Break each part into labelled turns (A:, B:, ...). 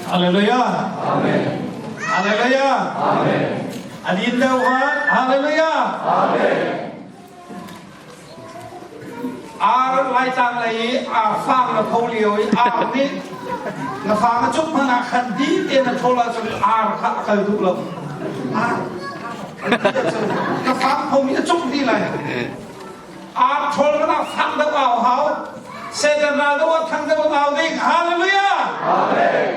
A: Hallelujah.
B: Amen.
A: Hallelujah.
B: Amen.
A: A din deuh han. Hallelujah.
B: Amen.
A: Ar Laitlang lei i ar fang na tho lio i ar nih na fang a cuk hmanh ah khan di te na thawl ahcun ar kha a kal duh lo. Ar na fang phomi a cuk dih lai. Ar ṭhawl hmanh ah fak deuh au hau. Satan ral deuh ah thang deuh au ding. Hallelujah!
B: Amen.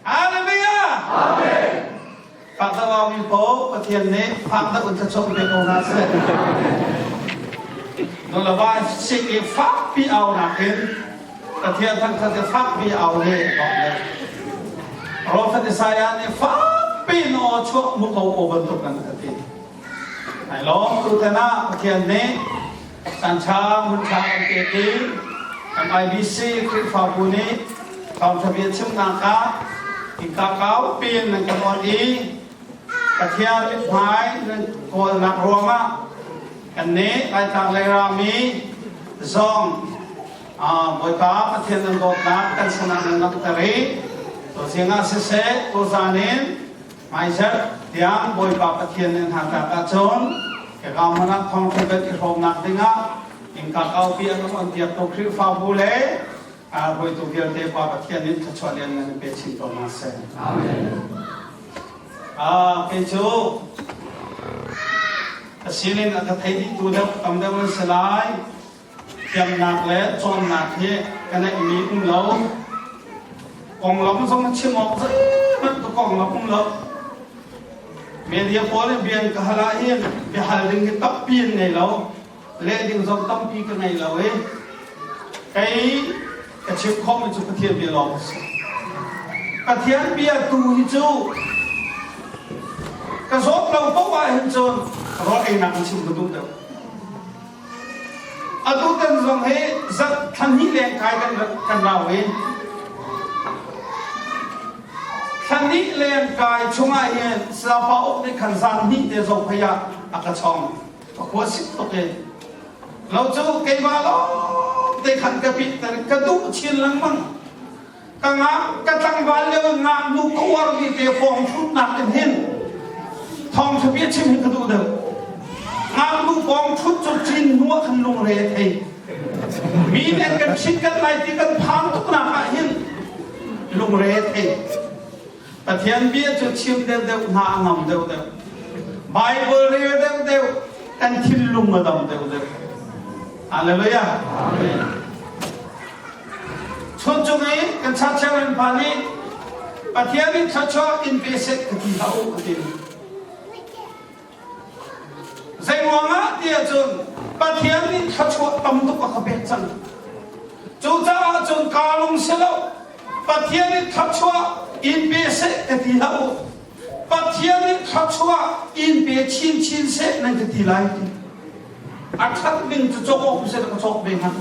A: Hallelujah!
B: Amen.
A: Fak deuh au mi paoh Pathian nih fak deuh in thluachuah pe ko hna seh. Nu le va sik i fakpi au nakin Pathian thangthat i fakpi au hi a bawmh deuh. Profet Isaiah nih fakpi in aw chuah muko aw bantuk an ka ti. Ai lawm tutan ah Pathian nih caan ṭha hmun ṭha kan pek i MIBC Khrihfabu nih thawngṭha bia chimnak ah innka kaupi in nan kan awnh i Pathian mithmai nan kawlnak ruangah kannih Laitlang lei rami zong Bawipa Pathian nan dawtnak kan sinah nan langhter i tuzing ah siseh tuzan in Hmaizarh tiang Bawipa Pathian nih hna tlak ahcun hika hmun ah thawngṭha kan i hrawmnak dingah innka kaupi an um on piak tu Khrihfabu le hruaitu vialte Pa Pathian nih thluachuah lian nan pe chin ko hna seh.
B: Amen.
A: Kei cu ka sining a ka thei dih tu deuh tam deuh an si lai. Thiamnak le cawnnak hi ka neihmi um lo. Konglam zong chim awk zeihmanh ka konglam um lo. Media pawl in bian ka hal ahhin biahal ding hi tampi an ngei lo. Leh ding zong tampi ka ngei lo i kei ka chim khawhmi cu Pathian bia lawng a si. Pathian bia tu hi cu ka zawt lo paoh ahhin cun rawl einak in chim ka duh deuh. Atutan zong hi zarh thla hnih leng kai kan kan rau i thla hnih leng kai chungah hin Sapa uk nih khan zan hnih te zophei ah a ka chong. Ka khua sik tuk i lo cu keimah lawng te khan ka pit ka duh chin lengmang. Ka ngak ka tlangval lio in ngaknu ka uarmi te fawng hrutnak in hin thawngṭha bia chim hi ka duh deuh. Ngaknu pawng ṭhut cu cin hnu ah khan lungre a thei. Mi nih kan chit kan lai ti kan phan tuknak ah hin lungre a thei. Pathian bia cu chim deuhdeuh hna a ngam deuhdeuh. Bible rel deuhdeuh kan thinlung a dam deuhdeuh. Hallelujah.
B: Amen.
A: Chuncung i kan chachiang in pa nih Pathian in thluachuah in pe seh ka ti hlah u a ti. Zei ruangah ti ahcun Pathian nih thluachuah tam tuk a ka pek cang. Cucaah cun kaa lung si lo. Pathian nih thluachuah in pe seh ka ti hlah u. Pathian nih thluachuah in pe chinchin seh nan ka ti lai ti. A ṭhat ning cu cawk awk seh ka cawk ve hnga.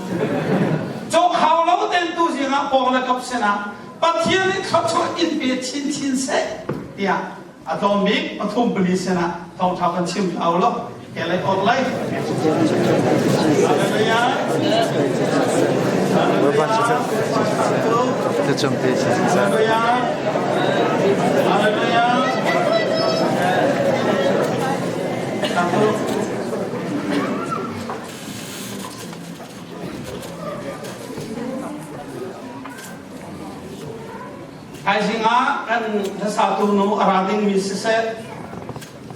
A: Cawk hau lo ten tu zingah pawng le kap sinah Pathian nih thluachuah in pe chinchin seh tiah a tlawm bik pathum pali sinah thawngṭha kan chim hau lo. Ke lei awk lai. Hallelujah. Hallelujah. Hallelujah. Thaizing ah kan hlasatu nu a ra dingmi siseh,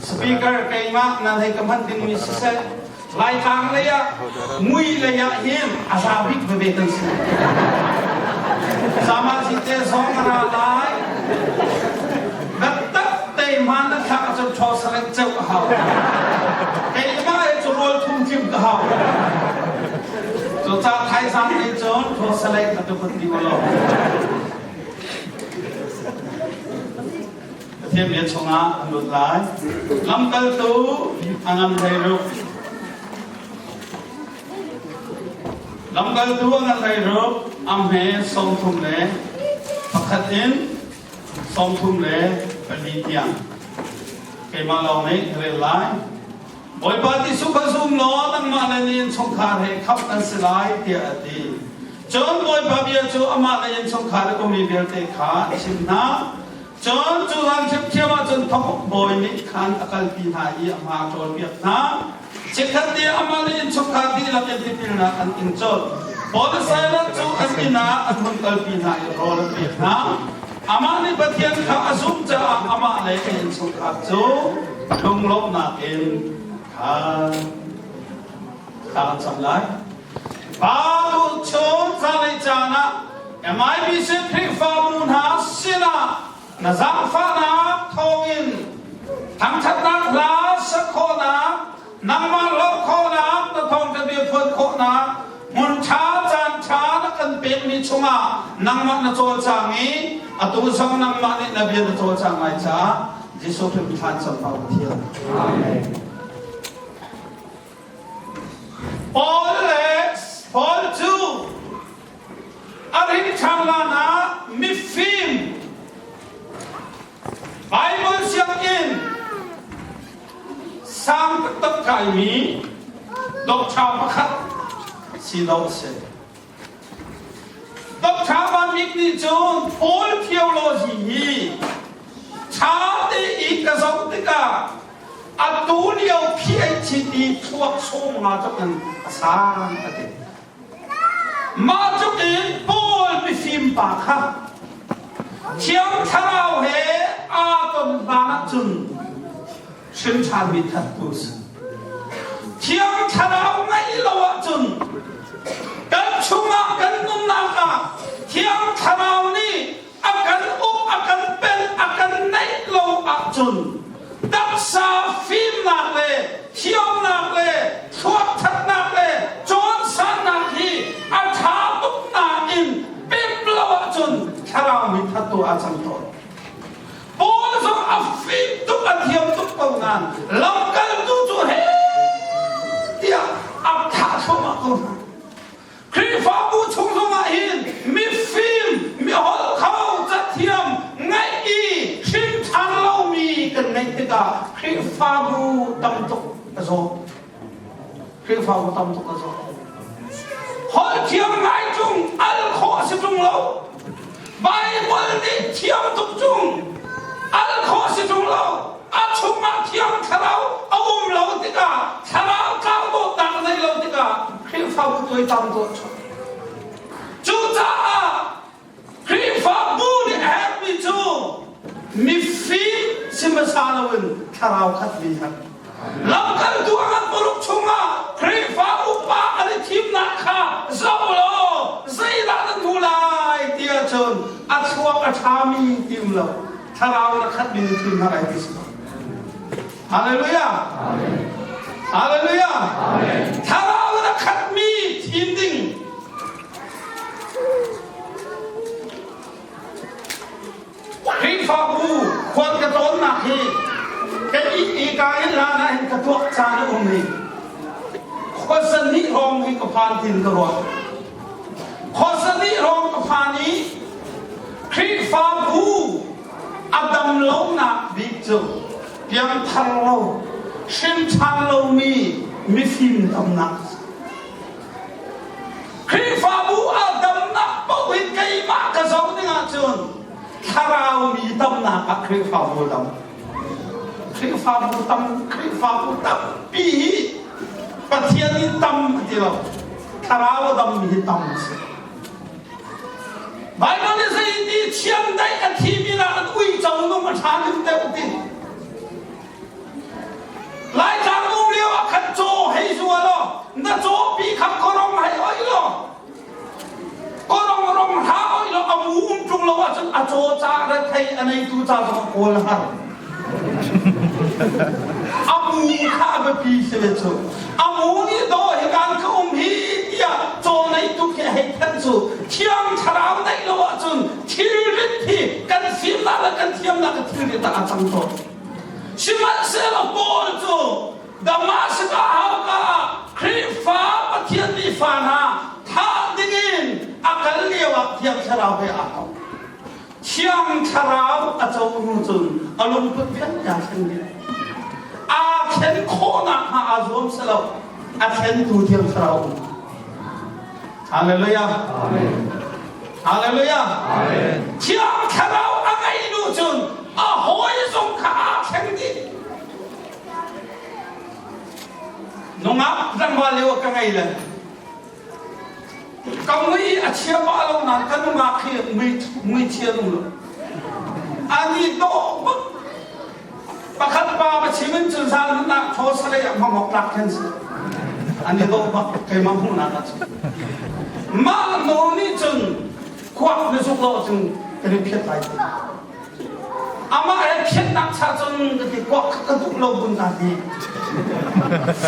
A: speaker keimah nan hei ka hman dingmi siseh, Laitlang lei ah mui lei ah hin a za bik veve kan si. Sama te zong a ra lai. Taktak te hmaan na thlak ahcun ṭhaw salek ceuh a hau. Keimah he cu rawl thum thim ka hau. Cucaah thaizang nih cun ṭhaw salek ka tu ti lo. Pathian bia chungah an lut lai. Lamkaltu a ngan hlei ruk. Lamkaltu a ngan hlei ruk a hme 31 in 34 tiang. Keimah lawng nih ka rel lai. Bawipa Jesuh kha zum law nangmah le na innchungkhar he khamh nan si lai tiah a ti. Cun Bawipa bia cu amah le innchungkhar i ummi vialte kha a chimh hna. Cun cu zan ṭhiamṭhiam ah cun thonguk bawi nih khan a kalpi hna i a hma a ṭawlpiak hna. Chikkhat te amah le innchungkhar dihlak in tipilnak an ing colh. Paul le Silas cu an inn ah an hun kalpi hna i rawl an pek hna. Amah nih Pathian kha a zumh caah amah le a innchungkhar cu lunglawmhnak in khan thla an cam lai. Pa tu chun zanlei caan ah MIBC Khrihfabu hna sinah na zaangfahnak thawngin thangṭhatnak hla sak khawhnak, nangmah lawmh khawhnak, na thawngṭha bia phuan khawhnak hmun ṭha caan ṭha na kan pekmi chungah nangmah na cawlcang i atu zong nangmah nih na bia na cawlcang lai caah Jesuh Khrih thlan cam Pa Pathian. Amen. Paul le Paul cu a rin ṭhan hlan ah mifim Baibal sianginn sang taktak kaimi doctor pakhat si dawh a si. Doctor Van Bik nih cun Paul theology hi ṭha te i ka zoh tikah atu lio PhD thluak sawm nga tluk in a sang a ti. Mah tluk in Paul mifim pa kha Thiang Thlarau he aa ton hlan ahcun hrim ṭhanmi thattu a si. Thiang Thlarau ngeih lo ahcun kan chungah kan nunnak ah Thiang Thlarau nih a kan uk, a kan pen, a kan neih lo ahcun taksa fimnak le thiamnak le thluakthatnak le cawnsannak hi a ṭha tuk nain pemh lo ahcun thlarau mi thattu aa cang tawn. Paul zong a fim tuk a thiam tuk ko nain lamkaltu cu he tiah a thah thluahmah ko hna. Khrihfabu chung zongah hin mifim, miholh kho, cathiam ngeih i hrim ṭhan lomi kan ngeih tikah Khrihfabu tam tuk a zaw. Khrihfabu tam tuk a zaw. Holh thiam ngai ṭung al khawh a si ṭung lo. Baibal nih thiam tuk ṭung al khawh a si ṭung lo. A chungah thiang thlarau a um lo tikah thlarau tlau dawtnak a neih lo tikah Khrihfabu tuaitam tuah chuak. Cucaah Khrihfabu nih a herhmi cu mifim si hmasa loin thlarau khatmi herh. Lamkaltu a ngan paruk chungah Khrihfa upa an i thimnak kha zoh law zeidah nan hmu lai ti ahcun a thluak a ṭhami tim lo thlarau na khatmi na thim hna lai ti si. Hallelujah. Hallelujah. Thlarau na khatmi thim ding. Khrihfabu khual ka tlawnnak hi ka i ka in hlan ah hin ka tuak caan a um i khuazani hrawng hi ka phan tin ka ruah. Khuazani hrawng ka phan i Khrihfabu a dam lonak bik cu piangthar lo, hrimṭhan lomi mifim tamnak a si. Khrihfabu a damnak paoh in keimah ka zoh ding ahcun thlarau mi tamnak ah Khrihfabu a dam. Khrihfabu tam Khrihfabu tampi hi Pathian nih tam a ti lo. Thlarau a dammi hi tam a si. Baibal nih zei ti chiandeih a thimi nakin uico nung a ṭha deuh deuh ti. Laitlang um lio ah khan caw hei zua law na cawpi kha korong hei oih law korong rong hla oih law a mu um ṭung lo ahcun a caw ca rethei a neitu ca zong a kawl har. A mu kha a biapi si ve cu. A mu nih daw hi kan ka um hi tiah caw neitu khi a hei thanh cu thiang thlarau neih lo ahcun thilrit hi kan fimnak le kan thiamnak le thilrit ah a cang tawn. Sihmanhsehlaw Paul cu Damascus hauka ah Khrihfa Pathian mi fa hna thah dingin a kal lio ah Thiang Thlarau he aa tong. Thiang Thlarau a co hnu cun a lungput vialte aa thleng dih. Aa thlen khawhnak hnga aa zuam si lo. A thlentu Thiang Thlarau um. Hallelujah.
B: Amen.
A: Hallelujah.
B: Amen.
A: Thiang Thlarau a ngei nu cun a hawi zong kha aa thleng dih. Nungak tlangval lio ka ngei le ka mui a chia pah lo nain ka nungak hi mui mui chia nu lo. Ani dawh bak. Pakhat pa va chim in cun zan nak thaw salei ah hmang awk tlak khin si. Ani dawh bak keimah hmuhnak ah cun. Mah nawl nih cun kuak na zuk lo cun kan in phiat lai. Amah he phiatnak cha cun ka ti kuak kha ka duh lo bun ka ti.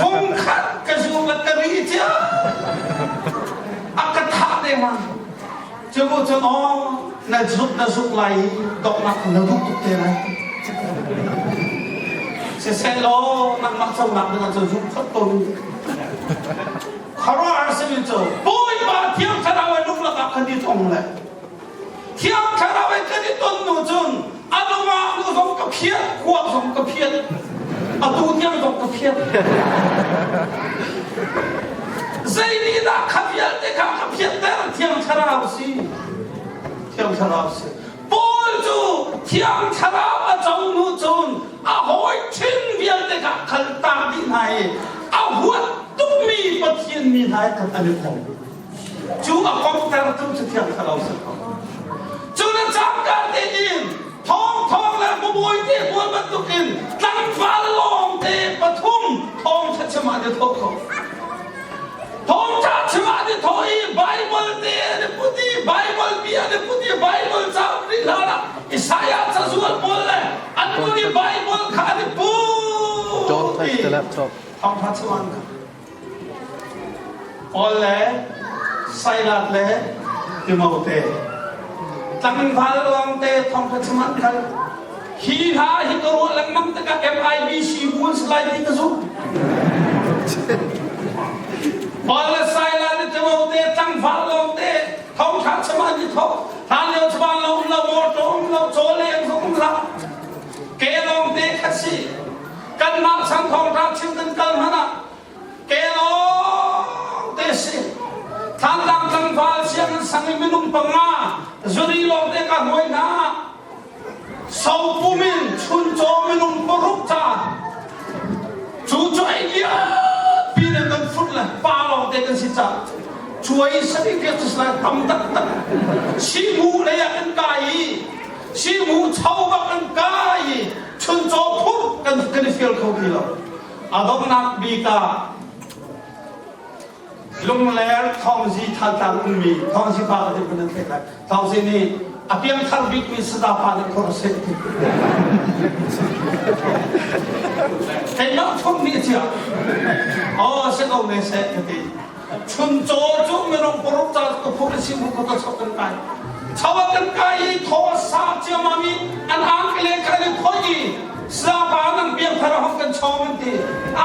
A: Fung khat ka zuk le ka ri cia. A ka thah dengmang. Cu bu cun aw na zuk na zuk lai i donghnak na duh tuk te lai. Siseh law nangmah conak ding ah cun zuk phot ko ning. Khuaruahhar simi cu Bawipa Thiang Thlarau ai lung lakah kan i tong le Thiang Thlarau ai kan i ton hnu cun a nungak nu zong ka phiat, kuak zong ka phiat, atu tiang zong ka phiat. Zei nih dah kha vialte kha ka phiatter? Thiang Thlarau si. Thiang Thlarau si. Paul cu Thiang Thlarau a co hnu cun a hawi ṭhin vialte kha khal tak dih hna i a huat tukmi Pathian mi hna he khan an i kom. Cu a komtertu cu Thiang Thlarau si ko. Cu na cangka tein thawngthawng le mabawi te pawl bantukin tlangval lawng te pathum thawngṭha chim ah an i thawh ko. Thawngṭha chim ah an i thawh i Baibal te an i put i Baibal bia an i put i Baibal cauk rih hlan ah Isaiah cazual pawl le an put i Baibal kha an i put
C: Don't touch the
A: i
C: laptop.
A: thawngṭha chim ah an kal. Paul le Silas le Timote tlangval lawngte thawngṭha chim an kal. Hi hna hi ka ruah lengmang tikah MIBC bu an si lai ti ka zumh. Paul le Silas le Timote tlangval lawngte thawngṭha chim an i thawk. Hlan lio chuan lo um lo, motor um lo, chaw leng zong um hlah. Ke lawngte kha si. Kanmah chan thawngṭha chim kan kal hmanh ah ke lawng te si. Thantlang tlangval sianginn sang i minung panga zuri lawng te ka hnuai hna. Sopum in chuncaw minung paruk ca cu cu ei vialpi ne kan fut le pa lawng te kan si ca cuai sari vial cu lai tam taktak simu lei ah kan kai i simu cho bak kan kai i chuncaw phurh kan kan i fial kho ti lo. A donghnak bik ah Lungler Thawngzi Thantlang ummi Thawngzi pa ka ti nan theih lai. Thawngzi nih a piangthar bikmi saza pa nih khor seh ti. Keimah phung nih a chia. Oh, se ko ne seh ka ti. Chuncaw cu minung paruk ca ka phur si mu ka chok kan kai. Chawa kan kai i thaw sa ciamam i an angkele kha an i phoih i sapa nan piangthar hong kan chawng an ti.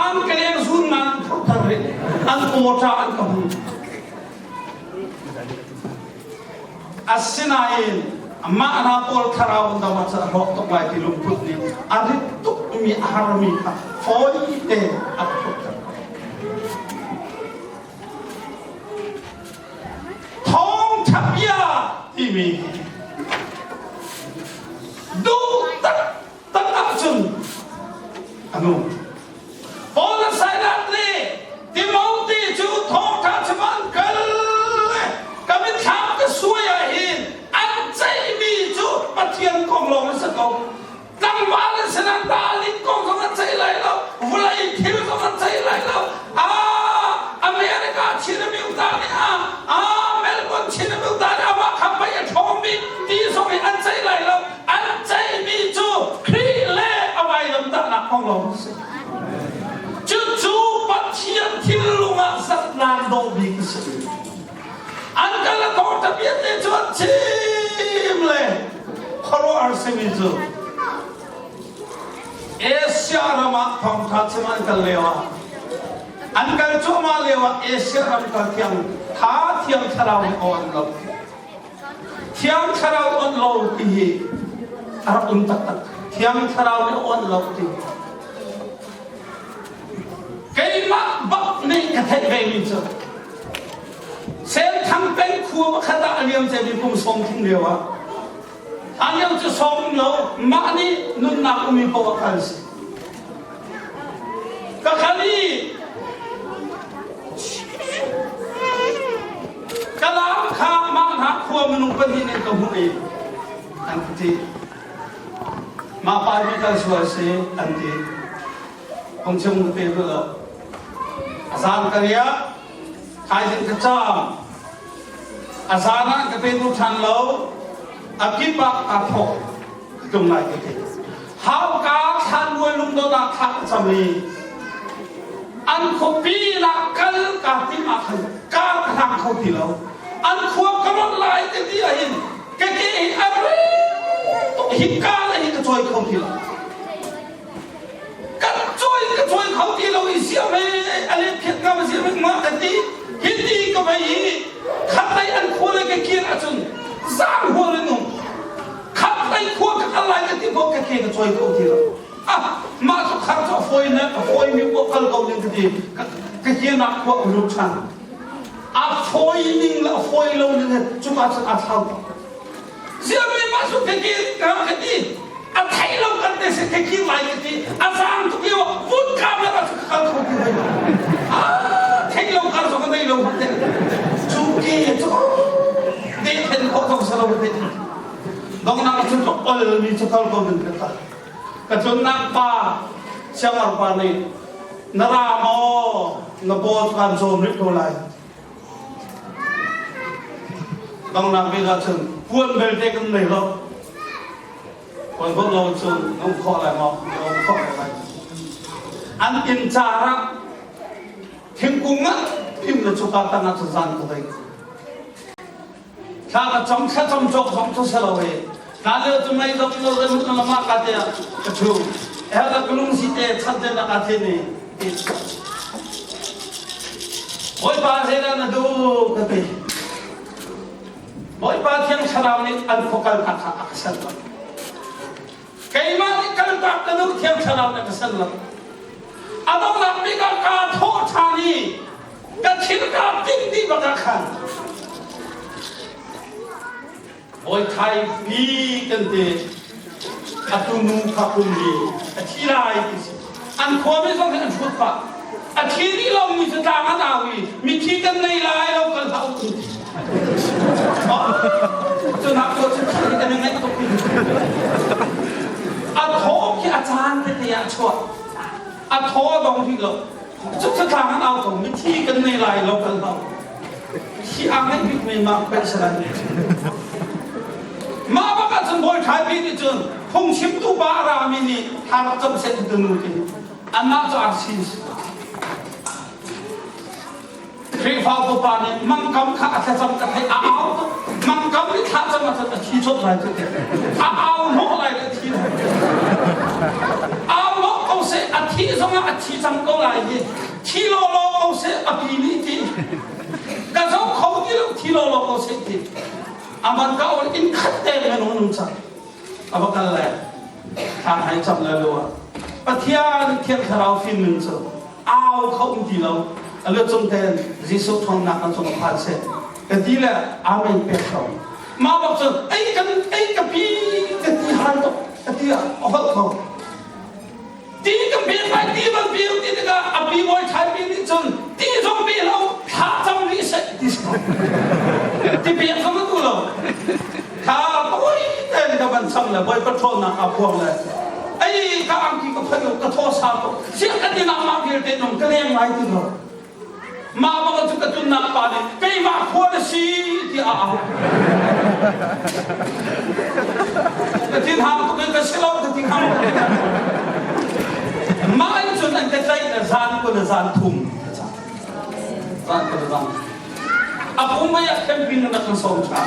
A: Angkele zun nan phurthar rih. An pawṭa an ka hmu. Asinain mah hna pawl thlarau an dam ah cun a hlawk tuk lai ti lungput nih a rit tukmi a harmi kha fawi te a phurter. Thawngṭha bia timi hi duh taktak ahcun a nung. Paul le Silas le Timothy cu thawngṭha chim an kal le ka mitthlam ka suai ah hin an ceihmi cu Pathian kong lawng an si ko. Tlangval an si nain darling kong zong an ceih lai lo, vawlei thil zong an ceih lai lo. Ah, America Chin amiu ta nih ah, ah, Melbourne Chin amiu ta nih amah kha pei a ṭhawngmi ti zong in an ceih lai lo. An ceihmi cu Khrih le a vailamtahnak kong lawng a si. Cucu Pathian thinlung ah zatlang dawh bik a si. An kal a thawngṭha bia te cu an chim le khuaruahhar simi cu Asia ram ah thawngṭha chim an kal lio ah an kal cuahmah lio ah Asia ram kal thiang tha thiang thlarau nih aw an lo. Thiang thlarau on lo ti hi a rak um taktak. Thiang thlarau nih on lo ti. Keimah bak nih ka theih ve mi cu. Senthang peng khua pakhat ah a liam ciami kum 30 lio ah a lio cu sawm lo mah nih nunnak ummi paoh a kal si. Ka kal i ka lam kha mah hna khua minung pahnih nih ka hmuh i an ka ti. Mah pa hi kal sual si an ti. Phungchim ka pe duh lo. A zan ka riak, thaizing ka caam. A zan ah ka pe duh ṭhan lo. A kip ah kaa thawk. Ka tlung lai ka ti. Hauka thlanmual lungdot ah thla ka cam i an khuapi lah kal kaa tim ah khan kar ka hlang kho ti lo. An khua ka rat lai ka ti ahhin ka ke hi a ri tuk hi ka le hi ka cawi kho ti lo. Ka cawi ka cawi kho ti lo i siam he a let phiat ngam a siam ma ka ti hi ti ka vei i khat lei an khua le ka kir ahcun zang hual in um khat lei khua ka kal lai ka ti ko ka ke ka cawi kho ti lo ah mah cu khar cu a fawi na a fawi mi ko kal ko ning ka ti ka kirnak khua ka lut ṭhan a fawi ning le a fawi lo ning cuka cun a thlau Siami mah cu ka kir ka ka ti a thei lo kan te se ka kir lai ka ti a zaang tuk lio vun kam le ka kal kho ti hoi a thei lo kar zong ka nei lo te cu ke cu te then kho zong sa lo te dongnak cu tlok ol mi cu kal ko min ka ta ka tlunnak pa siangar pa nih na ra maw na paw kan zawm rih ko lai Donghnak bik ahcun puan belte kan nei lo. Puan bawk lo cun na um khawh lai maw? Na um khawh lo lai. An inn car ah thingkung ah phim le cuka tang ah cun zan ka dei. Thla ka cam thlacam cawk zong cu si lo i hna lio cu mei zong lo le na lamah ka te ah ka ṭhu. Hell ka lung si te chat te na ka thin i Bawipa zeidah na duh ka ti. Bawipa Thiang Thlarau nih an khua kaltak kha a ka sanh lo. Keimah nih kaltak ka duh Thiang Thlarau nih a ka sanh lo. A donghnak bik ah kaa thawh ṭhan i ka thil kaa timh dih bak ah khan Bawi Thai pi kan ti a tunu kha kum mi a thi lai ti si. An khuami zong hi an hrut pah. A thi rih lomi cu tlang an au i mithi kan nei lai lo kal hlah u an ti. Cu nak cu cu thi kan i ngaih tuk A thaw khi a caan tete ah chuah. A thaw a dong rih lo. Cu cu tlang an au ko mithi kan nei lai lo kal hlah u. Hi a ngeih bikmi mah pek si lai. Mah bak ahcun Bawi Ṭhaipi nih cun phungchimtu pa a rami nih thla rak cam seh ti nu ti anmah cu RC si. Khrihfabu pa nih mangkam kha a thlacam ka theih a au tuk. Mangkam nih thla cam ahcun a thi colh lai cu A au hnawh lai le a thi lai. Au hnawh ko seh a thih zongah a thi cang ko lai hi. Thi lawlaw ko seh a pi nih ti. Ka zoh kho ti lo thi lawlaw ko seh ti. Aman ka ol in khat te minung nung cang. A va kal le thla hai cam le lo ah. Pathian Thiang Thlarau fim nun cu au kho um ti lo. A lu cung ten Jesuh ṭhawnnak kan cung phan seh. Ka ti le amen pek ko. Mah bak cun ei kan ei ka pi ka ti hal tuk ka ti ah a holh kho. Ti kan pek lai ti van pek ti tikah a pi bawi thlai pi nih cun ti zong pe lo thla cam rih seh ti si ti pek zong tu lo thla tawi ten ka van sam le bawi patrol nak a phuang le ei ka angki ka phai ka thaw sa ko siah ka ti nak mah vialte nong ka leng lai ti lo Mah bang cu ka tunnak pa nih keimah khua na si tiah a au. Ka thin hang tuk in ka si lo ka ti hang. Mah in cun an ka tlaih na zan ko na zan thum ka ca. Zan ko na zan. A pum ah camping na kan sawm ṭha.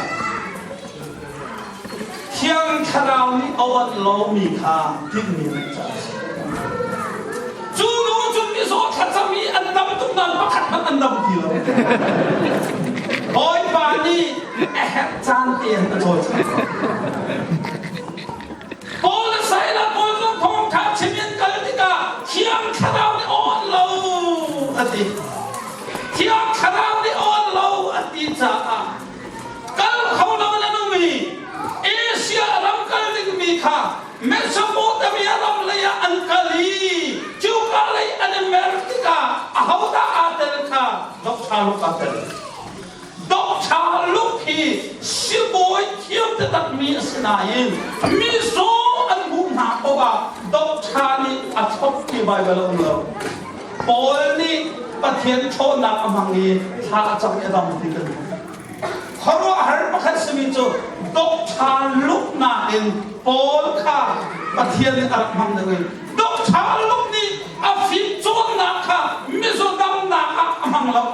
A: Thiang Thlarau nih a onh lomi kha tinhmi an ca a si. Cu nu cu mizaw thlacam i an dam tuk nain pakhat hmanh an dam ti lo. Bawipa nih a herh caan te in a cawlcang. Paul le Silas pawl cu thawngṭha chim in kal tikah Thiang Thlarau nih a onh lo a ti. Thiang Thlarau nih a onh lo a ti caah. fel. Doctor Luke hi sibawi thiam taktakmi a si nain mizaw an hmuh hna paoh ah doctor nih a thlop ti Baibal a um lo. Paul nih Pathian ṭhawnnak a hmang i thla a cam i a dam ti kan hmuh. Khuaruahhar pakhat simi cu doctor Luke nakin Paul kha Pathian nih a rak hmang deuh i doctor Luke nih a fimcawnnak kha mizaw damnak ah a hmang lo.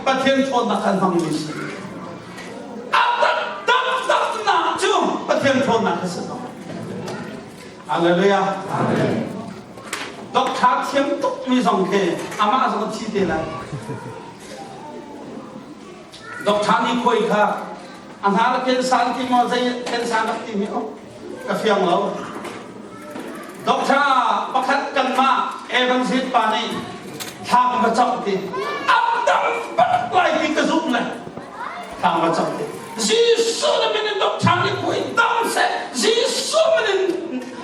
A: Pathian ṭhawnnak kan hmangmi si. A taktak damnak cu Pathian ṭhawnnak a si ko. Hallelujah. Amen. Doctor thiam tukmi zong khi amah zong a thi te lai. Doctor nih khuai kha a hna la ken san ti maw zei ken san rak ti mi oh ka fiang lo. Doctor pakhat kanmah Evangelist pa nih thla ka va cam ti a dam bak lai ti ka zumh le thla ka va cam ti Jesuh na min in doctor nih khuai dam seh Jesuh min in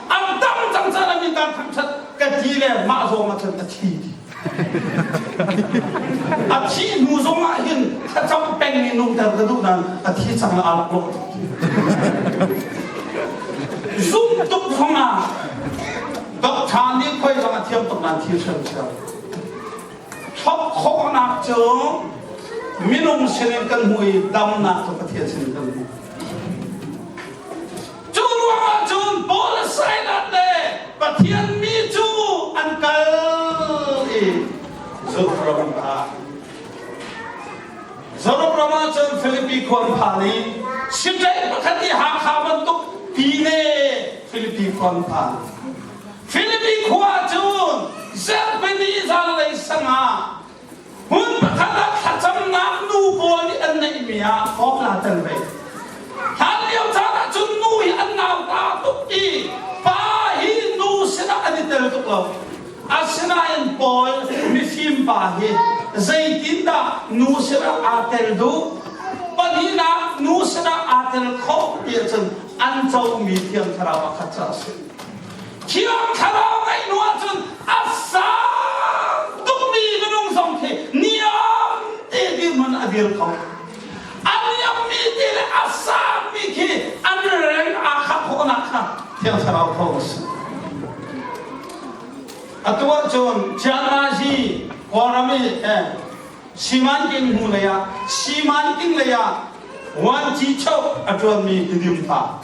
A: a dam cang caan ah min dan thangthat ka ti le mah zong ah cun a thi ti a thi hnu zong ah hin thlacam peng i nungter ka duh nain a thi cang la aa lak tuk zum tuk zong ah doctor nih khoi zong a thiam tuk nain thil hram siam thlop khawhnak cu minung sinin kan hmu i damnak cu Pathian sinin kan hmu Cu ruangah cun Paul le Silas le Pathian mi cu an kal i Zurf ram an phan. Zurf ram ah cun Filipi khua an phan i sitaih pakhat i Hakha bantuk pine Filipi khua an phan. Filipi khua cun zarhpini zanlei sang ah Hmun pakhat ah thlacamnak nu pawl nih an neihmi ah Paul aa tel ve. Hlan lio caan ah cun nu hi an nauta tuk i pa hi nu sinah an i tel tuk lo. Asinain Paul mifim pa hi zeitindah nu sinah aa tel duh? Pahnihnak nu sinah aa tel khawh ti ahcun an comi Thiang Thlarau a khat caah a si. Thiang Thlarau ngeih hnu ahcun a sang tukmi minung zong khi niam te dirhmun a dir kho. A niammi te le a sangmi khi an reng aa khah khawhnak kha Thiang Thlarau thawng a si. Atu ahcun Chiangmazi Kawlram i eh, Simanking hnu lei ah Simanking lei ah Wanci Choh a ṭuanmi Tidim pa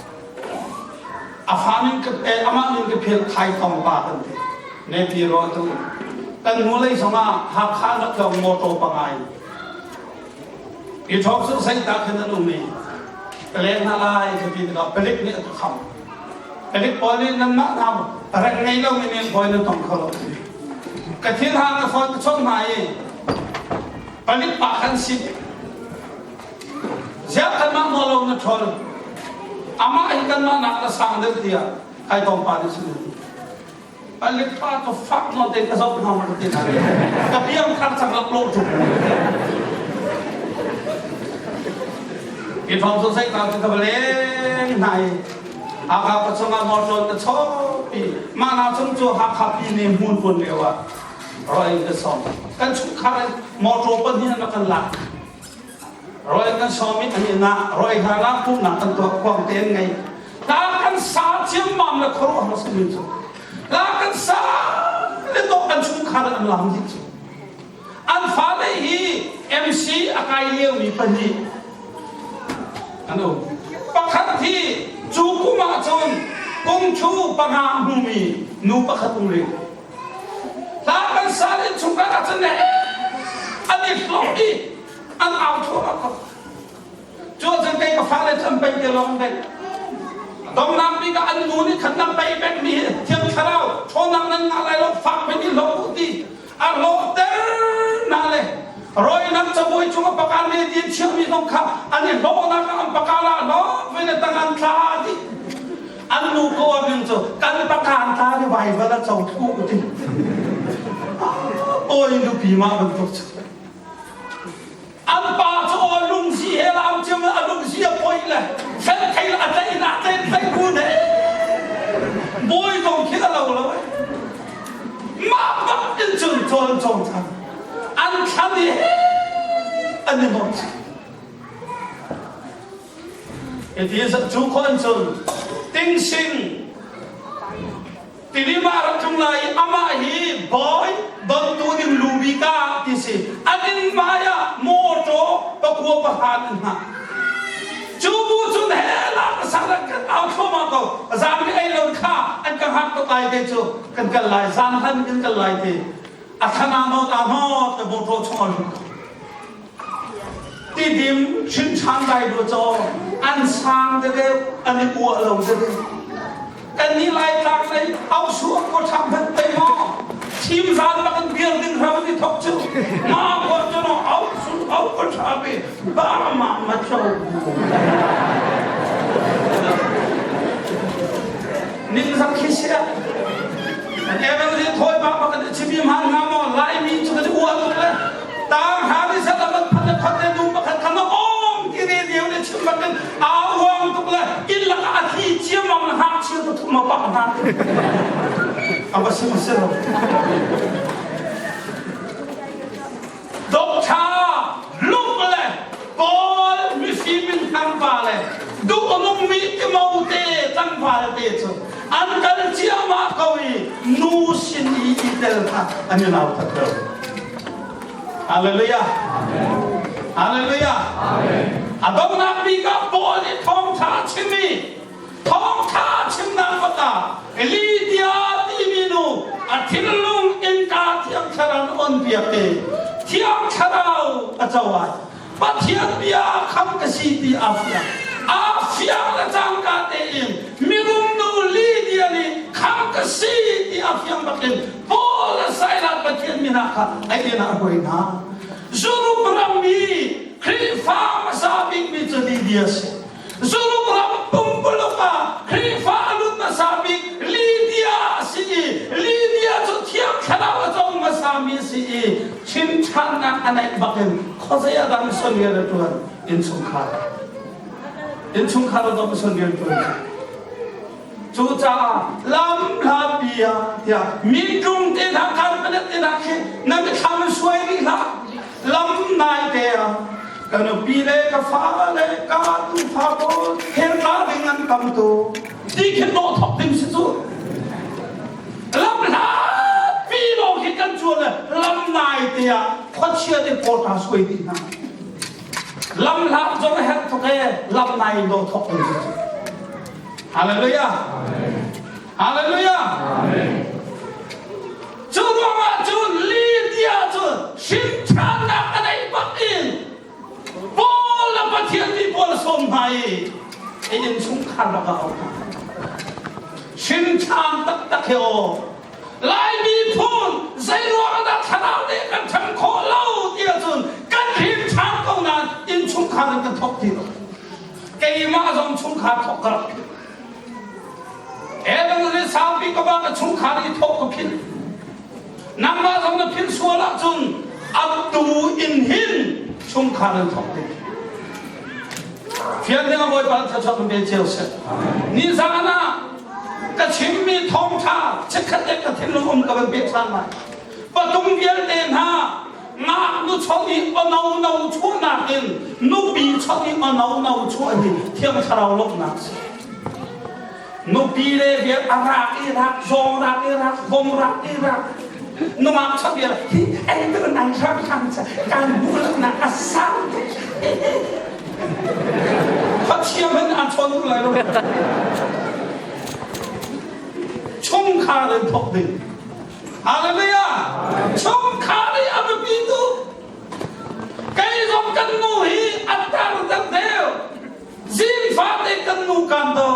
A: A fa min ka eh, amah min ka philh Khai Thawng pa kan ti. Nepi ro tu. Kan hnu lei zongah Hakha na tlong motor pangai. I thawk su sai ta khin an um i ka leng hna lai ka ti tikah palik nih a ka kham. Palik pawl nih nanmah hna rek ngei lo mi nih bawi nan tong kho lo. Ka thin hang na phone ka chawnh hna i palik pa khan si Ziah kanmah nawl lo na ṭhawl? Amah hi kanmah nak na sang deuh tiah kai tong pa nih cun palik pa cu fak nawn tein ka zoh hna ma ti na ka biang khar cang lak lawh ṭung i thong cu zei ta cu ka va leng hna i Hakha ka chungah motor ka chawpi mah na chung cu Hakha pi ne hmun pun lio ah roi ka sawm kan chungkhar in motor pahnih an kan lak Roi kan sawm i an inn ah roi hlan ah pumhnak kan tuah khuang te an ngei. La kan sa ciammam le khuaruahhar simi cu. La kan sa le dawh kan chungkhar an lam dih cu. An fale hi MC a kai liomi pahnih an um. Pakhat hi cu kum ah cun kung thu panga hmumi nu pakhat um rih. Hla kan sa le chungkhar ah cun an i hlawh i an au thluahmah ko. Cu ahcun kei ka fale cu an pei te lawng dek. Dongnak bik ah an nu nih khan nan pei pekmi hi Thiang Thlarau ṭhawnnak nan ngah lai lo fak men i hlawh u ti a hlawhter hna le rawinak cabuai cung a pakal le ti an chiahmi zong kha an i hlawhnak ah an pakal ah hlawh ve le tang an tla dih. An nu ko ning cu kan pakan tla ni vaival a co thlu ti. Bawi nupi mah bantuk cu. An pa cu aw lungsi he lam ciam a lungsi a poi le fel thei a tlai na tlai tlai bu ne. Bawi zong khi a lo lo. Mah bak in cun cawn cawng cang. An thlan i he. An i hnawt. Iti cu khon cun tingsing Tilim ah rak tlung lai i amah hi bawi dontu ding lu bik ah ti si. An inn hmai ah mawṭaw pakua pahra an hngah. Cu bu cun he lak sang an kan au thluahmah ko. Zan ri ei lo kha an ka hngak tuk lai te cu kan kal lai zan hlan kan kal lai te. A thlan ah nawt ah nawt le mawṭaw chung ah lut. Tidim hrinṭhan dai rua caw an sang deuhdeuh an i uah lo deuhdeuh. Kannih Laitlang lei ausu a khua ṭham hmanh pei maw thim zan bak in biar ding hram an i thok cu ma khua cu no ausu au khua ṭha bi ba ma ma cho ning zak khi sia Evan nih thawi ba bak in chimi hman hnga maw Laimi cu kan i uah tuk le tang hra ni sat amat phat le khat le nu pakhat kha na om ti radio le chim bakin aa uang tuk le inn lakah a thli ciammam le ngakchia tu thum a pak hna a va sim si lo Doctor Luke le Paul mifim in thangpa le duh a nungmi Timote tlangval te cu an kal ciahmah ko i nu sin i i tel kha an i nautat lo. Hallelujah. Hallelujah. A donghnak bik ah Paul nih thawngṭha a chim i thawngṭha a chimnak bak ah Lydia timi nu a thinlung innka Thiang Thlarau nih onpiak i Thiang Thlarau a co ai. Pathian bia kham ka si ti aa fiang. Aa fiang le cangka tein mirum nu Lydia nih kham ka si ti a fiang bakin Paul le Silas Pathian min ah kha a inn ah a hruai hna. Zuruk rammi Khrihfa hmasa bikmi cu Lydia a si. Zuruk ram pumpuluk ah Khrihfa a lut hmasa bik Lydia a si i Lydia cu Thiang Thlarau a cong hmasami a si i chimṭhannak a neih bakin khuazei a dang son rian a ṭuan innchungkhar innchungkhar a dong son rian ṭuan Cucaah lam hlatpi ah tiah mi tlung te hna kan te hna khi na mithlam in suai rih hlah lam nai te ah ka nupi le ka fa le ka tufa pawl khelka ding an tam tu ti khi dawh thok ding si cu lam hlatpi lawng khi kan cuan le lam nai te ah khuachia te pawl ta suai dih hna lam hlat zong a herh tuk e lam nai in dawh thok ding si cu Hallelujah. Hallelujah. Cu ruangah cun Lydia cu hrimṭhannak a neih bak in Paul le Pathian mi pawl sawm hna i a innchungkhar bak ah a um. Hrimṭhan taktak hi aw Lai miphun zei ruangah dah thlarau nih kan ṭhan khawh lo ti ahcun kan hrimṭhan ko nain innchungkhar in kan thawk ti lo. Keimah zong chungkhar thawk ka rak philh. Evan le saupi ka ba ka chungkhar i thawk ka philh. Nangmah zong na philh sual ahcun atu in hin chungkhar in thawk ding. Fian ding a Bawipa thluachuah kan pe cio seh. Nizan ah ka chimmi thawngṭha chikkhat te ka thinlung um ka van pek ṭhan lai. Patung vialte hna ngaknu chawnh i ono no chuahnak in nupi chawnh i ono no chuah hi thiang thlarau lawmhnak si nupi le vial a rak i rak zawng rak i rak vom rak i rak nungak chawnh vial hi ei tu nai hrang hrang cha kan bu nak a sang Khuachia hmanh an chawn duh lai lo chungkhar in thawk ding Hallelujah! Chungkhar i a biapi tuk. Kei zong kan nu hi a tar deuh deuh. Zingfa te kan nu kan do.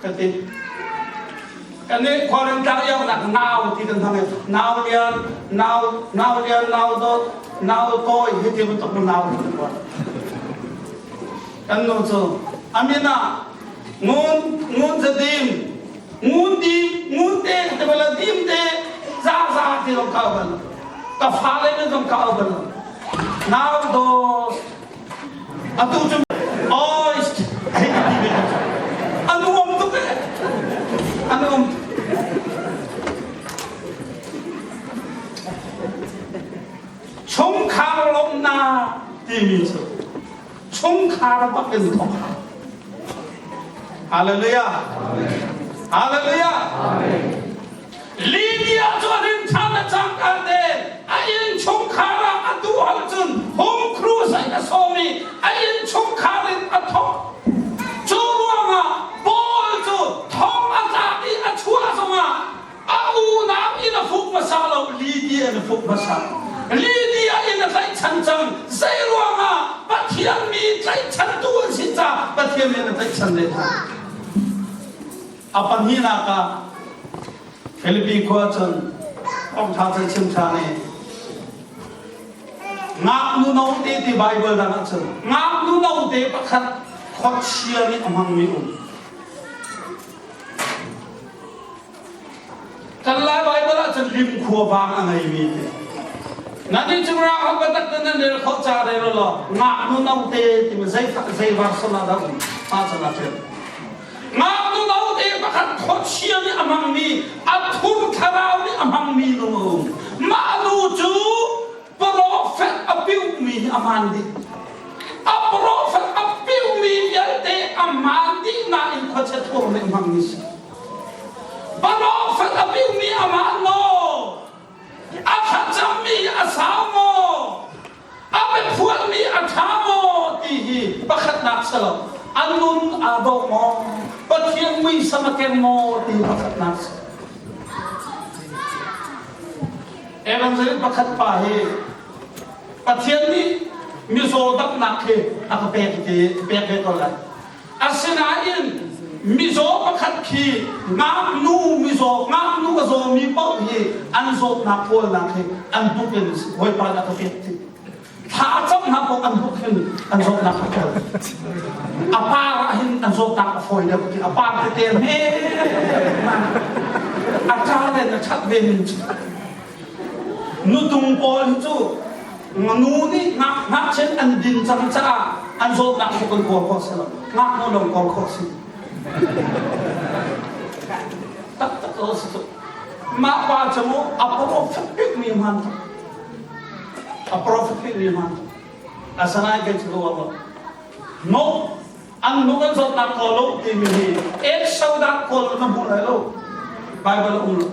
A: Ka ti. Kan nih khuarin tlang iau nak nau ti kan hmang i nau lian, nau, nau lian, nau dawt, nau tawi hi ti bantuk nau ti kan buat. Kan nu cu amin ah ngun ngun zadim ngun dim ngun te te bala dim te za za ti zong ka bal ka fa le ne zong ka bal nau do atu cu oi hei ti ve anu om tuk e anu om chungkhar timi cu chungkhar bak in thawk hau. Hallelujah. Hallelujah. Lydia cu a rin ṭhan a cangka te a inn chungkhar ah a duh ahcun home crusade a sawm i a inn chungkhar in a thawk. Cu ruangah Paul cu thong a tlak i a chuah zongah a unau in a fuk hmasa lo, Lydia in a fuk hmasa. Lydia in a tlaihchan cang. Zei ruangah Pathian mi tlaihchantu an si caah Pathian nih a tlaihchan ve hna. A pahnihnak ah Filipi khua cun thawngṭha can chim ṭhan i ngaknu note ti Baibal dang ah cun ngaknu note pakhat khuachia nih a hmangmi um. Kan Lai Baibal ah cun lim khua vang a ngeimi ti. Nan nih cung ra hok tak nan rel khawh ca rel law ngaknu note timi zei zei version ah dah um pa can ah ṭial. Ngaknu note pakhat khuachia nih a hmangmi, a thur thlarau nih a hmangmi nu a um. Mah nu cu profet a piuhmi hi a hmaan dih. A profet a piuhmi vialte a hmaan dih nain khuachia thur nih a hmangmi si. Profet a piuhmi a hmaan maw? A thlacammi a sau maw? A biaphuanmi a ṭha maw ti hi pakhatnak si lo. A nun aa dawh maw? Pathian muisam a keng maw ti pakhatnak si. Evangelist pakhat pa hi Pathian nih mizaw damnak hi a ka pek ti pek ve ko lai. Asinain mizaw pakhat khi ngaknu mizaw ngaknu a zawmi paoh hi an zawtnak kawlnak hi an buk in Bawipa nih a ka pek ti. Thla a cam hna paoh an buk hin an zawtnak a kawl. A par ah hin an zawtnak a fawi deuh ti. A par tete hme a ṭa le na ṭhat ve ning cu. Nutung pawl hi cu nu nih ngakchia an din cang caah an zawtnak cu kan kawl khawh si lo. Ngaknu lawng kawl khawh si. Taktak ko si cu. Mah pa cu mu a profet bikmi hman tuk. A profet bikmi hman tuk. Asanain kan cu lo. No an nu kan zawtnak kawl lo timi hi ek dah kawl na hmu lai lo. Bible a um lo.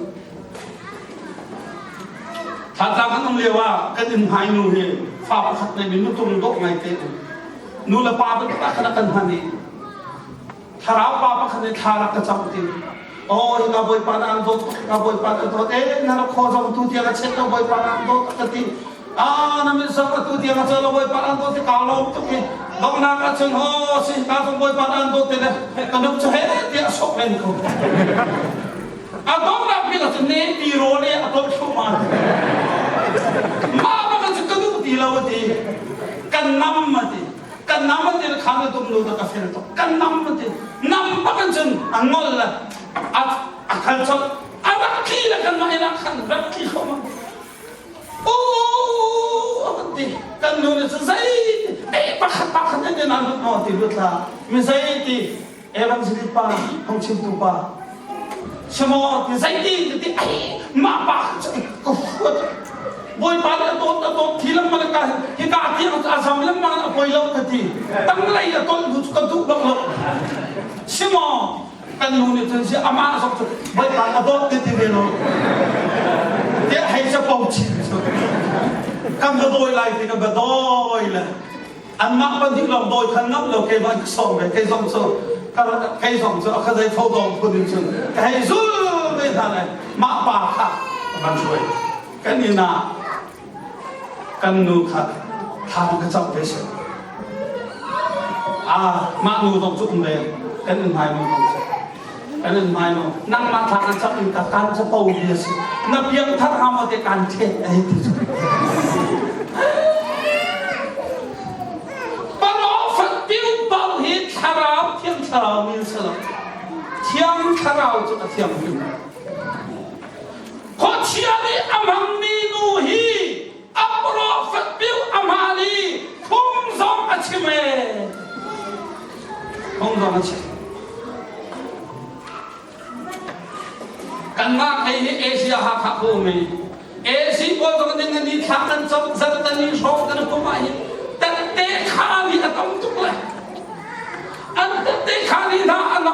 A: Thlatlang kan um lio ah kan inn hmai nu hi fa pakhat nei mi nutung dawh ngai te um. Nu le pa bantuk ah khan a kan hman i thlarau pa pakhat nih thla rak ka cam ti. Oh, hi ka bawipa na an dawt tuk, ka bawipa na dawt. Eh, na rak khaw zong tu tiang a chet lo bawipa na an dawt ka ti. Ah, na min zong atu tiang a cel lo bawipa na an dawt ti ka lawm tuk hi. Donghnak ah cun ho si ka zong bawipa na an dawt ti le ka nuk cu he tiah sok len ko. A donghnak bik ah cun ne pi rawl i a tawh thluahmah. Mah bak cu ka duh ti lo a ti. Kan nam a ti. Kan nam a ti le khan na tum nu ta ka fel tuk. Kan nam a ti. Nam bak in cun a ngol le a a khal colh. A rak tli le kan mah inn ah khan rak tli thluahmah. Uh, a ti. Kan nu nih cun zei eh pakhat pakhat in nan lut maw ti lut la. Mi zei ti Evangelist pa phungchimtu pa Simo ti zeiti ti ti ai mah pa ka huat Bawipa nih a dawt a dawt thi lengmang ka hi ka ti a zam lengmang a poi lo ka ti tanglei a tolh hnu cu ka duh bak lo Simo kan nu nih cun si amah zong cu Bawipa a dawt ti ti ve lo tiah hei ca po chin cu kan va dawi lai ti kan va dawi le Anmah pahnih lawng dawi khan ngamh lo keimah ka sawm ve kei zong cu kei zong cu a kha zei tho dawng phun in cun ka hei zul ve hna le mah pa kha ka van hruai kan inn ah kan nu kha thla ka camh ve si ah mah nu zong cu um ve kan inn hmai nu zong cu kan in hmai nu nangmah thla kan camh in ka kan capo mi a si na piang thar hnga maw te kan thet ai ti cu Parofat piu pau hi thlarau thiang thlarau mi an si lo thiang thlarau cu a thiang hrim khuachia nih a hmangmi nu hi a profet piu a hmaan i phung zong a chim e phung zong a chim kanmah thei hi Asia Hakha ko mi AC pawl zong ning ni thla kan cam zan tan ni hrawng kan pum ah hin tette. tam tuk le an tette kha ni hna an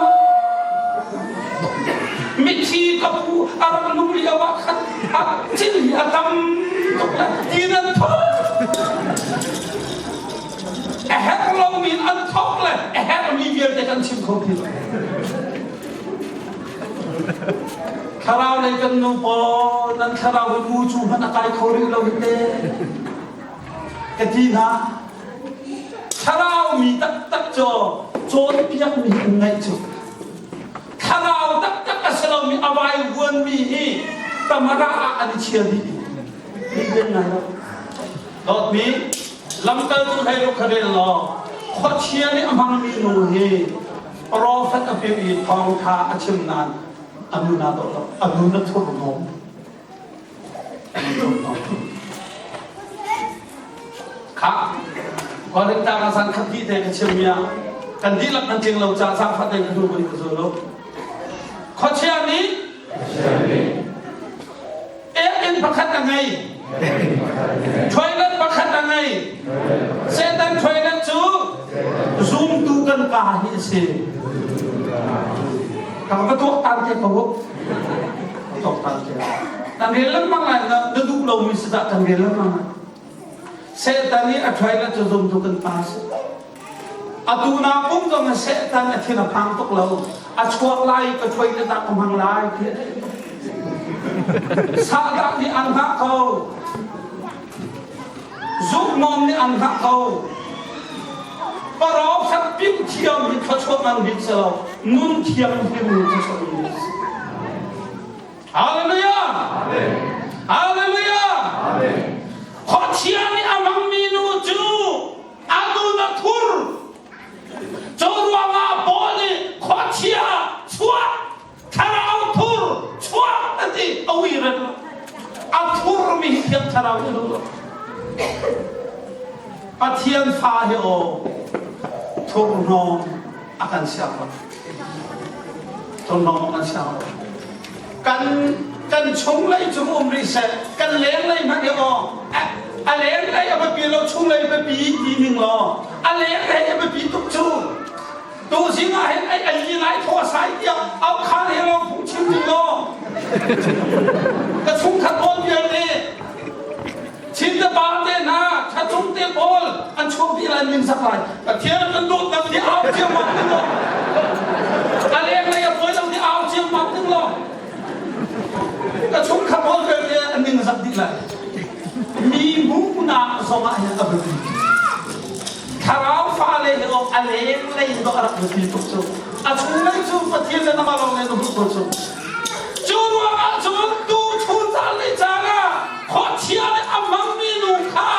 A: mithi ka pu a rak nung lio ah khan a cin hi a tam tuk le ti nan thok a herh lomi an thok le a herhmi vialte kan chim kho ti lo. Thlarau lei kan nu pawl nan thlarau hi mu cu hmanh a kai kho rih lo hi te ka ti hna. Thlarau mi taktak cu cawnpiak mi an ngaih cu thlarau taktak a si lomi a vaivuanmi hi tamara ah an i chia dih. Ni ngai lo. Dawtmi lamkaltu hlei ruk kha rel law khuachia nih a hmangmi nu hi profet a pim i thawngtha a chim nain a nun aa dawh lo. A nun a thurhnawm. Kha Korinth ah zan khat hnih te ka chimmi ah kan dihlak nan tling lo caah zaangfah tein ka hnu ka zul u. Khuachia nih Ek-inn pakhat a ngei. Toilet pakhat a ngei. Satan toilet cu zumtu kan pa hi a si. Ka va tuaktan te ko. Tuaktan te. Kan rel lengmang lai na na duh lomi si dah kan rel lengmang lai. Satan nih a toilet cu zumtu kan pa a si. Atu na pum zong Satan a thin a phang tuk lo. A chuak lai ka toilet ah ka hmang lai ti a theih. Sahdah nih an hngah ko. Zukmawm nih an hngah ko. Parau khat pim thiam hi thluachuah ngan bik si lo. Nun thiam hrim hi thluachuah ngan bik si. Hallelujah! Hallelujah! Khuachia nih a hmangmi nu cu a nun a thur. Cu ruangah Paul nih khuachia chuak thlarau thur chuak a ti a ui ren lo. A thurmi hi thiang thlarau nih lo. Pathian fa hi aw thurhnawm a kan siang lo. Thurhnawm a kan siang lo. Kan kan chunglei cu um rih seh kan lenglei hmanh hi aw a lenglei a biapi lo chunglei biapi ti ning law a lenglei a biapi tuk cu tu zing ah hin ai ai ngai thaw sai tiah au khan he lawng phung chim ding law ka chungkhat pawl vialte Chin te pa te hna thachung te pawl an chuak dih lai min sak lai Pathian kan dawtnak ti au ciammam ding law a lenglei a fawi lo ti au ciammam ding law ka chungkhat pawl vialte an ning zak dih lai mi hmuhnak zong ah hin a biapi thlarau fale hi awk a lenglei in a rak biapi tuk cu a chunglei cu Pathian le namah lawng le na hmuh ko cu Cu ruangah cun tu chun caan le caan ah khuachia nih a hmangmi nu kha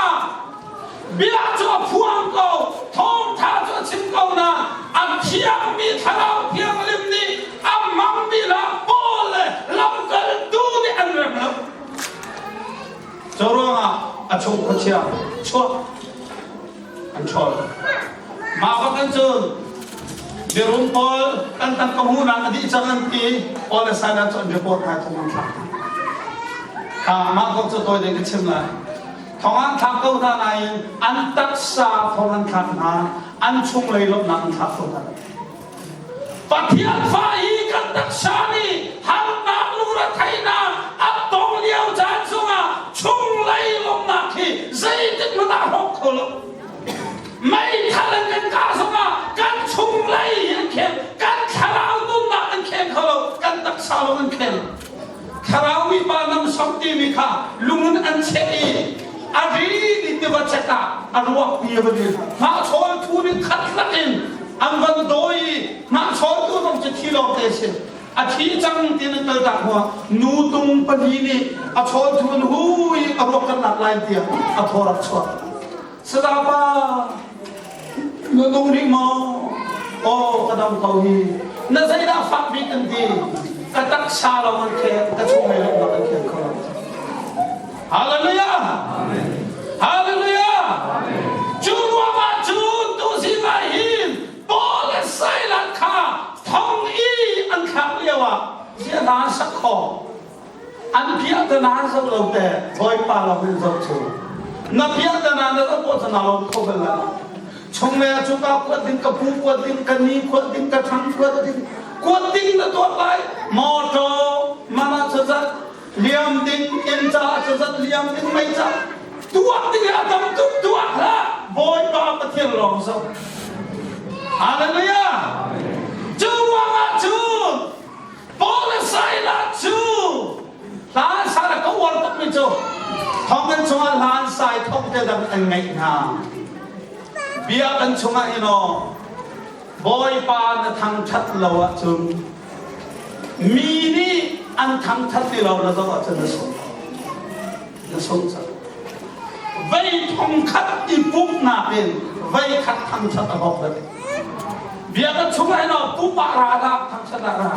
A: bia cu a phuang ko, thawngṭha cu a chim ko na a thiangmi Thlarau Thianghlim nih a hmangmi la Paul le lamkaltu nih an rem lo. Cu ruangah a chung khuachia chuak an ṭhawl. Mah bak in cun mirum pawl kan tangka hmuhnak a dih cang an ti Paul le Silas cu an report ngai thong an thlak. Kha mah kong cu tawi ding ka chim lai. Thong an thlak ko hna nain an taksa thong an thlak hna, an chunglei lawmhnak an thlak ko hna. Pathian fa i kan taksa nih harnak lungretheihnak a tong lio caan chungah chunglei lawmhnak hi zeitik hmanh ah hrawk kho lo. Meithal in kan kah zongah kan chunglei hi an kheng, kan thlarau nunnak an kheng kho lo, kan taksa lawng an kheng. Thlarau mipa nam som timi kha lung in an cheh i a ri ni tiva chet ah a ruak pi a va dir. Hnahchawl thu nih khat lak in an van dawi i hnahchawl tu zong cu thi lawng te si. A thi cang ti nan kal tak hnuah nu tung pali nih a chawl thu in hui a ruak kan lak lai tiah a thaw rak chuak. Sadapa na nung rih maw? Aw ka dam ko hi. Na zeidah fak bik an ti? Ka taksa lo an khel, ka chunglei lawmnak an khel kho lo. Hallelujah! Hallelujah! Cu ruangah cun tuzing ah hin Paul le Silas kha thong i an thlak lio ah ziah hna an sak khawh? An piahtana an zoh lo te Bawipa lawng in zoh cu. Na piahtana na zoh poh cu na lawm kho bal lai lo. Chung le cu ka kuat ding, ka pu kuat ding, ka ni kuat ding, ka ṭhang kuat ding, kuat ding na tuah lai. Motor mana cazat liam ding, inn ca cazat liam ding, mei ca tuah ding a tam tuk tuah hlah. Bawipa Pathian lawng zoh. Hallelujah. Cu ruangah cun Paul le Silas cu hla sa le ka uar tukmi cu thonginn chungah hla an sa i thong te dang an ngeih hna. Bia kan chungah hin aw Bawipa na thangṭhat lo ahcun mi nih an thangṭhat ti lo na zoh ahcun na sung na sung cang. Vei thong khat i pumhnak in vei khat thangṭhat a bawk deuh. Bia kan chungah hin aw pumh ah ra hlah thangṭhat ah ra.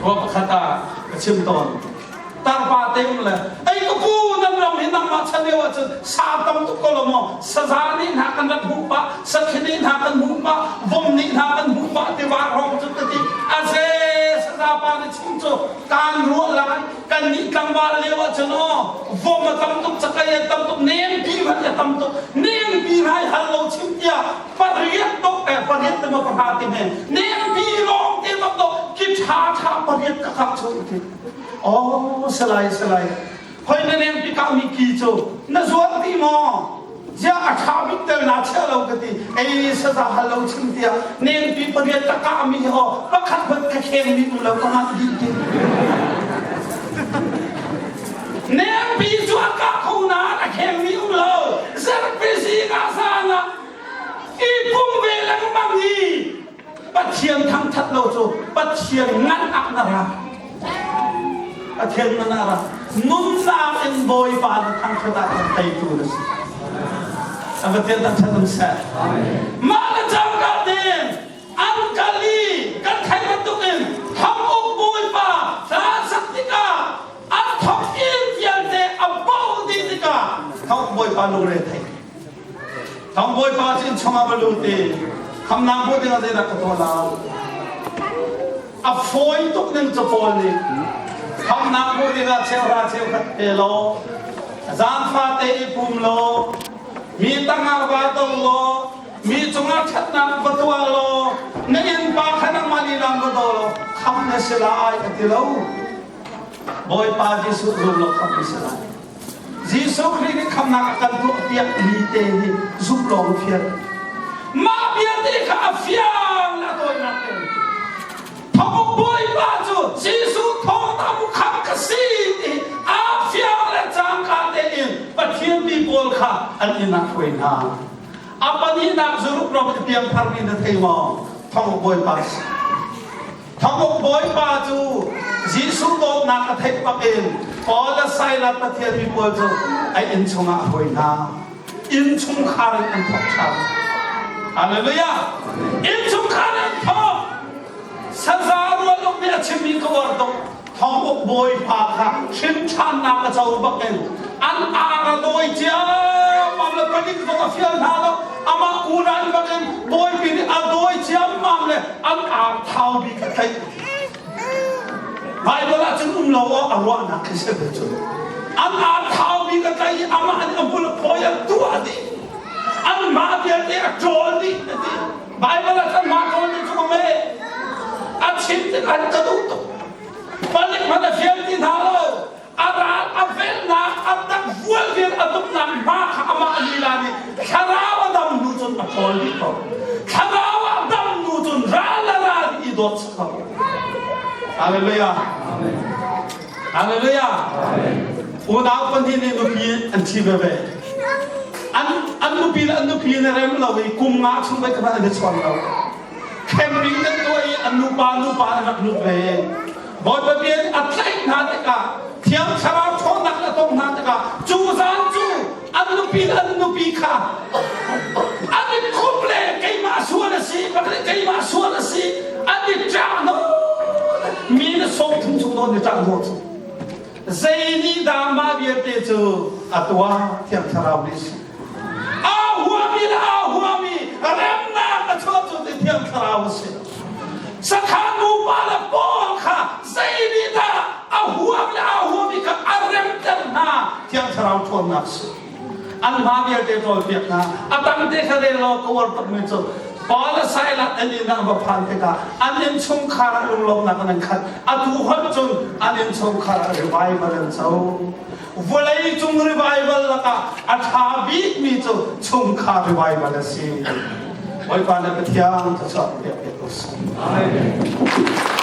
A: Khua pakhat ah ka chim tawn. Tarpa te um le ei ka pu nan ram hi nangmah chan lio ahcun sa tam tuk ko lo maw saza nih hna kan rak hmuh pah sakhi nih hna kan hmuh pah vom nih hna kan hmuh pah tiva hrawng cu ka ti aze saza pa nih chim cu kaan ruah lai kan nih tlangval lio ahcun aw vom a tam tuk cakei a tam tuk nempi hmanh a tam tuk nempi rai hal lo chim tiah pariat tok eh pariat te ma pahra ti he nempi lawng te bak to ki tha tha pariat ka kap chu ti oh salai salai hoi na nempi ka mi ki chu na zuar ti maw ziah a ṭha bik tel naa chiah lo ka ti ei saza hal lo chim tiah nengpi pariat ka kah mi hi aw pakhat hmanh ka kheng mi um lo ka ngah dih ti nengpi cu a kah kho nain a kheng mi um lo zarhpi zing ah zan ah i pum ve lengmang i Pathian thangthat lo cu Pathian ngan ah na ra. Pathian ngan ah ra. Nunnak in Bawipa na thangthat ah kan teitu na si. A Pathian thangthat um seh. Mah le cangka tein an kal i kan theih bantukin thanguk Bawipa hla sak tikah an thok in vialte a bo dih tikah thanguk Bawipa lungre thei. Thang Bawipa cu inn chungah va lut i khamnak hmuh dingah zeidah ka tuah lai? A fawi tuk ning cu Paul nih khamnak hmuh dingah cheuhra cheukhat pe law zaangfate i pum law mi tangah va do law mi cungah ṭhatnak va tuah law na innpa kha nangmah lila va daw law khamh na si lai a ti lo. Bawipa Jesuh zum law khamh na si lai. Jesuh Khrih nih khamnak a kan tuahpiak mi te hi zumh lawng fial. Mah bia te kha a fiang le a tawinak te. Thawk Bawipa cu Jesuh thawngtha mu khamh ka si ti a fiang le cangka tein Pathian mi pawl kha an inn ah hruai hna. A pahnihnak zuruk ram i piangthar mi na thei maw? Thawng Bawipa si. Thanguk Bawipa cu Jesuh dawtnak a theih bak in Paul le Silas Pathian mi pawl cu a inn chungah a hruai hna. Inn chungkhar in an thawk ṭhan. Hallelujah! Inn chungkhar in an thawk. Saza rual nih a chimmi ka uar tuk. Thonguk Bawipa kha hrin ṭhannak a co bak in an ar a dawi ciammam le palik zong a fial hna lo. Amah unan bak in Bawipi nih a dawi ciammam le an ar thau bik a tlaih. Bible ah cun um lo aw a ruahnak khi si ve cun. An ar thau bik a tlaih i amah nih a hmul a phawi a tuah dih. Anmah vialte a ṭawl dih a ti. Bible ah cun mah ṭawl dih cu ka me. A chim tik an ka duh tuk. Palik hmanh a fial ti hna lo. A ral a velhnak, a tak vual vial a tuknak hma kha amah lila nih thlarau a dam hnu cun a ṭhawl dih ko. Thlarau a dam hnu cun ral le ral i dawt sak ko. Hallelujah. Hallelujah. Unau pahnih nih nupi an ṭhi veve. An an nupi le an nupi na rem lo i kum nga chung voi khat an i chawn lo. Camping an tuah i an nupa nupa an rak lut ve. Bawipa bia nih a tlaih hna tikah Thiang Thlarau ṭhawnnak a tong hna tikah cu zan cu an nupi le an nupi kha an i khup le keimah sual a si keimah sual a si an i ṭah nawn mi na sawm thum chung nawn i ṭah nawn cu zei nih dah mah vialte cu a tuah Thiang Thlarau nih si aa huami le aa huami remnak a chuah cu ti Thiang Thlarau a si. Sakhan nupa le Paul kha zei nih dah a huam le aa huami kha a remter hna Thiang Thlarau ṭhawnnak si. An hma vialte ṭawlpiak hna. A tang te kha rel law ka uar tukmi cu Paul le Silas an inn ah va phan tikah an innchungkhar ah lunglawmhnak an khat. Atu hon cun an innchungkhar ah revival an co. Vawlei cung revival lakah a ṭha bikmi cu chungkhar revival a si. Bawipa le Pathian thluachuah pek piak ko seh.
B: Amen.